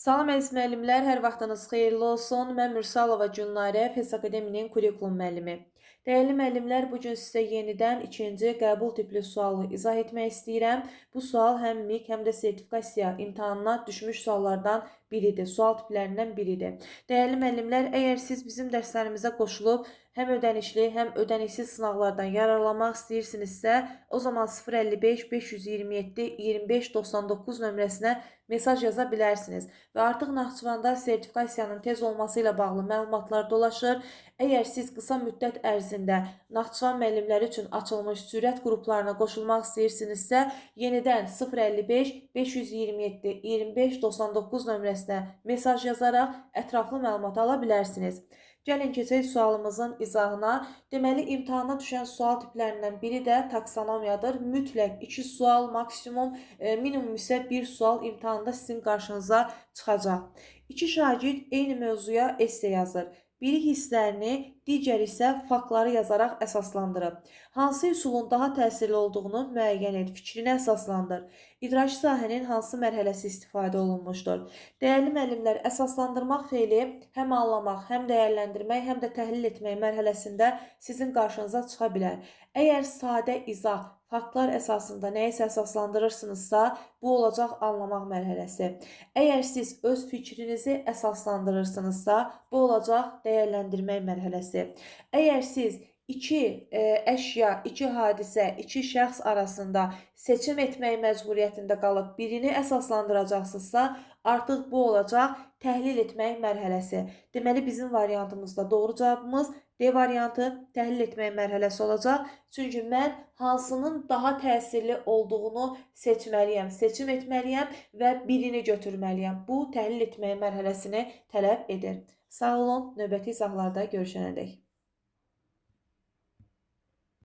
Salam əziz müəllimlər, hər vaxtınız xeyirli olsun. Mən Mürsalova Gülnarə, FES Akademinin kurikulum müəllimi. Dəyərli müəllimlər, bu gün sizə yenidən ikinci qəbul tipli sualı izah etmək istəyirəm. Bu sual həm MİQ, həm də sertifikasiya imtahanına düşmüş suallardan biridir, sual tiplərindən biridir. Dəyərli müəllimlər, əgər siz bizim dərslərimizə qoşulub həm ödənişli, həm ödənişsiz sınaqlardan yararlanmaq istəyirsinizsə, o zaman 055 527 25 99 nömrəsinə mesaj yaza bilərsiniz. Və artıq Naxçıvanda sertifikasiyanın tez olması ilə bağlı məlumatlar dolaşır. Əgər siz qısa müddət ərzində Naxçıvan müəllimləri üçün açılmış sürət qruplarına qoşulmaq istəyirsinizsə, yenidən 055 527 25 99 nömrəsinə mesaj yazaraq ətraflı məlumat ala bilərsiniz. Gəlin keçək sualımızın izahına. Deməli, imtahana düşən sual tiplərindən biri də taksonomiyadır. Mütləq 2 sual maksimum, minimum isə 1 sual imtahanda sizin qarşınıza çıxacaq. İki şagird eyni mövzuya esse yazır. Biri hisslərini, digəri isə faktları yazaraq əsaslandırıb. Hansı üsulun daha təsirli olduğunu müəyyən et, fikrini əsaslandır. İdraki sahənin hansı mərhələsi istifadə olunmuşdur? Dəyərli müəllimlər, əsaslandırmaq feili həm anlamaq, həm dəyərləndirmək, həm də təhlil etmək mərhələsində sizin qarşınıza çıxa bilər. Əgər sadə izah, faktlar əsasında nəyisə əsaslandırırsınızsa, bu olacaq anlamaq mərhələsi. Əgər siz öz fikrinizi əsaslandırırsınızsa, bu olacaq dəyərləndirmək mərhələsi. Əgər siz iki əşya, iki hadisə, iki şəxs arasında seçim etmək məcburiyyətində qalıb birini əsaslandıracaqsınızsa, artıq bu olacaq təhlil etmək mərhələsi. Deməli, bizim variantımızda doğru cavabımız D variantı təhlil etmək mərhələsi olacaq. Çünki mən hansının daha təsirli olduğunu seçməliyəm, seçim etməliyəm və birini götürməliyəm. Bu, təhlil etmək mərhələsini tələb edir. Sağ olun, növbəti izahlarda görüşənədək.